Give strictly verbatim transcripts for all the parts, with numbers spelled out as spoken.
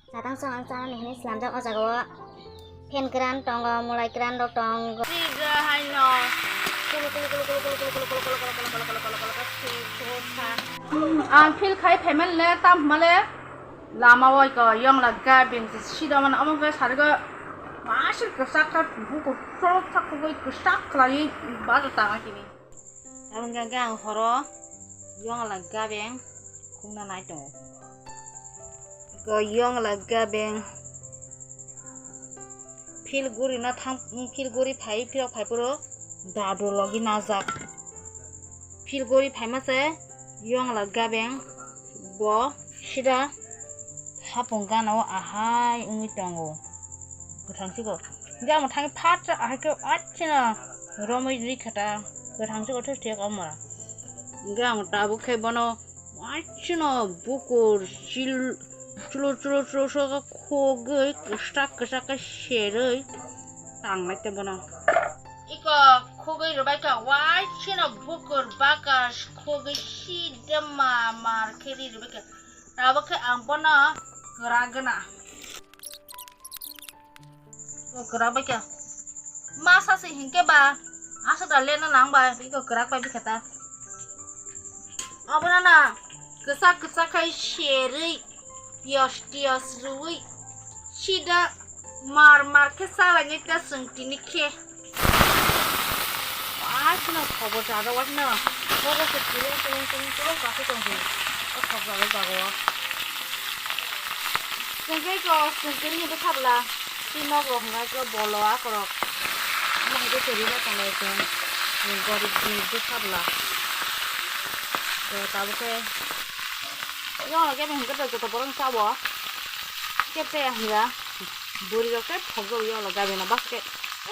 Chatang song ang chanani hinwi slamjak o jaga o. Phen kwran tongo, mulai kwran rok tongo. Twiga haino. Kulu kulu kulu kulu kulu kulu kulu kulu kulu kulu kulu kulu kulu kulu kulu kulu kulu kulu kha. Ang feel khai phaimani le tam hwnmale lama o iko yongla gabeng se sida mani omo khe sarigo masir kwchak kha bukur cholok thak kugui kwchak khlaiwi bazar tangna kini. Tabuk hwnkhe ang horo yongla gabeng khungna nai tongo. Iko yongla gabeng phil guri na thang, phil guri phai phirok phai phuru dadu logi najak. Phil guri phaima se yongla gabeng bo sida hapung gana o ahai wngwi tongo. Kwthang siko. Hingke amo thangwi phat ahai khe achino romwi rikha ta. Kwthang siko thus thuyaka omo. Hingke amo tabuk khe bono achino bukur chil-, chulur chulur chulur chulur khe khogwi kwchak kwchak khe serwi tangnai te bono. Iko khogwi rwbaikha, waisino bukur baka khogwi sidema mar khe ri rwbaikha. Tabuk khe ang bono kwrak gana. Iko kwrak baikha. Masa se hinkhe ba aswk da lena nang ba iko kwrak bai bikha ta. Abono na kwchak kwchak khai serwi piyos tiyos rwwi sida mar mar khe chalainai ta chwng tini khe. Waisano khobor jaga waisano. Khobor se tulung tulung tulung tulung kha khe tong di. O khobor jaga jaga o. Chwng khe iko chwng tini hwnkhe sabla. Tei nok rok hwnka khe bolo akorok. Omo hai khe kwrwi ma tonglai chwng. Gorib ni bwsa bwla. Tabuk khe yongla khe hwnka khe joto borok ni sabo. Khe tei hwnka bwrwi rok tei phokjagwi yongla gabina bas khe.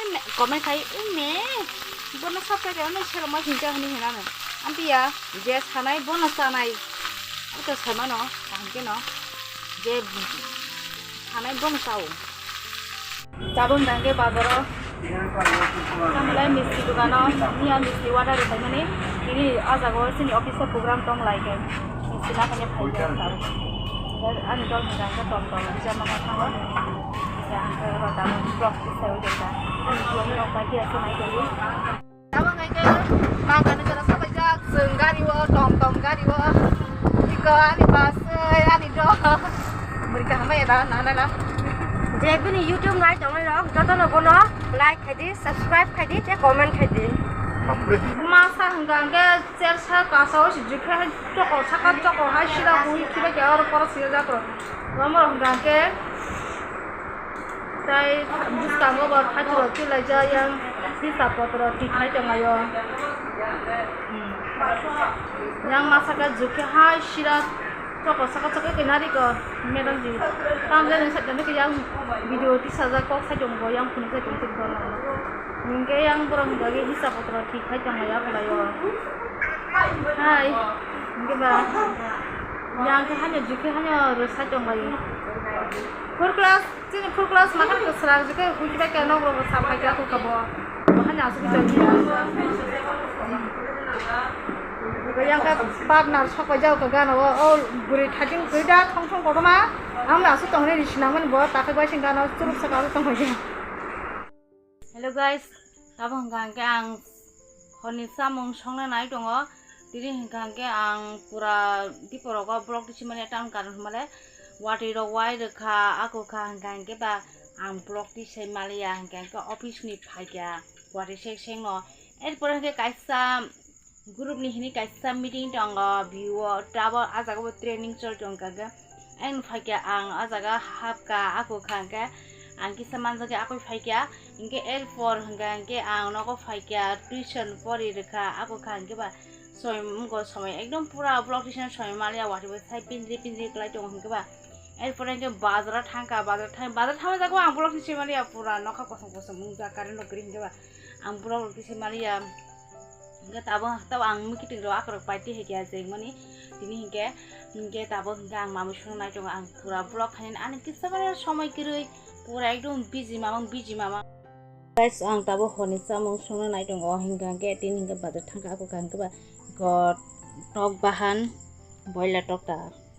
Eme comment khai eme. Bono subscribe khaimani selengma hincha hwnwi hwnano. Ampiya je sanai bono chanai. Abo to saimano kaham kheno. Je sanai bono chao. Tabuk hwnka hwnkhe bazaro tamo lai misti dogano miya misti order rwkhaimani tini o jaga o chini office o program tong lai khe misti naphani phaikha tabuk. Ani dol hwnka hwnkhe tom tom rijak mano thango. Hwnkhe ang khe oro tabuk vlog tisai ujak ta ani vlog rok bai khe se nai tongdi. Abo hwnkhe khe mangkani jora sabaijak chwng gari o tom tom gari o. Iko ani bus ani dog. Bwrwi kaham bai da na na na. Je bini YouTube nai tongnai rok jotono bono like khai di, subscribe khai di, tei comment khai di. Masa hwnkha hwnkhe chersa kasa o se jikhe hai chokol saka chokol hai sida hui khibai khe oro poro sida jak rok. Omo rok hwnkha hwnkhe. Tei bwskango bo thaithurok tilaijak yang hisab potro tikhai tonglaio. Hmm. Yang masa khe jukhe hai sira chokol saka chokol khe nariko madam ji. Tamjani sakjani khe yang video tisajak kok sai tongo yang phunuk sai tongphuru dol. Hingke yang borok hingke hisab potro tikhai tonglaio bwlaio. Hai, hingke ba yang khe hanya jukhe hanya rwsai tonglaio. Four class Chini four class makan kwsrang jikhe huikibai khe nok rok sa phai kha kha bo. Bo hani asuk jani. Yang khe partner sok pai jao kha gana o, o bwrwi thajing bwrwi da thong thong kotorma. Ang asuk tong hwnwi sinamani bo takhuk bai sing gana o churuk saka asuk tong hwnwi. Hello guys, abo hwnkha hwnkhe ang horni chamung songna nai tongo. Tini hwnkha hwnkhe ang pura diporogo vlog tisimani tam karon hwnmale watwi rok wai rwkha, ako kha hwnkha hwnkhe ba ang vlog tisai maliya, hwnkha hwnkhe office ni phaikha watwi sek sek no. Erpore hwnkhe kaisa group ni hini kaisa meeting tongo, view o tabok ah jaga bo training choli tongkha hwnkhe. Ang phaikha, ang ah jaga hapkha, ako kha hwnkhe ang kisa manjakhe akoi phaikha, hwnkhe erpor hwnkha hwnkhe ang nogo phaikha, tuition pori rwkha, ako kha hwnkhe ba somoy wngkha, somoy ekdom pura vlog tisana somoy maliya, watwi bo sai pinjri pinjri kwlai tongo hwnkhe ba. Erpore hwnkhe bazaro thangkha, bazar thang, bazar thangma jaga ang vlog tisai maliya, pura nokha kosom kosom wngjak, current rok kwrwi hwnkhe ba ang vlog rok tisai maliya. Hingke tabuk tabuk ang mwkhitwng rok akorok paiti hai khe jengmani tini hingke, hingke tabuk hingke ang mamung songna nai tongo, ang pura vlog khainani ani kisa mani somoi kwrwi pura ekdom busy mamang busy mamang. Guys, ang tabuk horni chamung songna nai tongo, hingke hingke tini hingke bazar thangkha, ako kha hingke ba got tok bahan boila tok ta.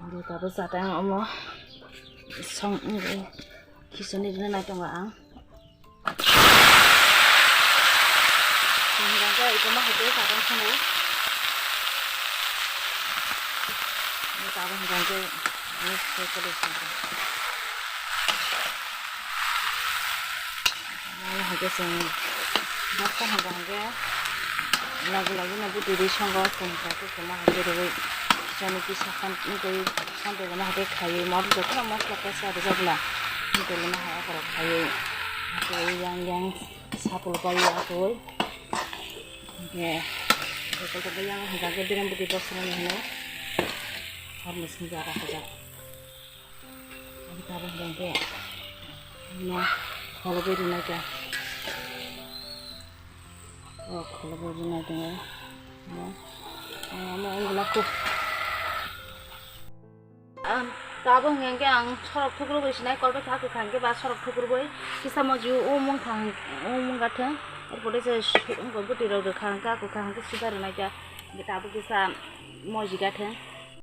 Tabuk chata ang omo song khichoni rina nai tongo ang. Hingke iko ma hai tei chata songwi. Tabuk hingke Mala hai khe chwng bwsa hwnka hwnkhe lagu lagu no bwtwi rwi songo, chwng kha khe kwma hai khe rwi chani kisa khan twi khan twi gana hai khe khaiwi mor jotono mosla tesla rijak na twi gana hai akhorok khaiwi twi yang yang sapul pai ya twi hwnkhe joto joto yang hwnka khe berem bwtwi bwswrang hino horni swngjak akhajak. Tabuk hwnkhe no kholobwi rwnai kha. O kholobwi rwnai tongo. Omo wngla kuk. Tabuk hwnkhe ang sorok thukrubwi sinai, korbai kha kwkha hwnkhe ba sorok thukrubwi kisa moji o mungkha hwn-, o mungkha thwng. Erpore se su-, wngkha bwtwi rok rwkha hwnkhe kwkha hwnkhe suda rwnai kha. Tabuk kisa moji kha thwng.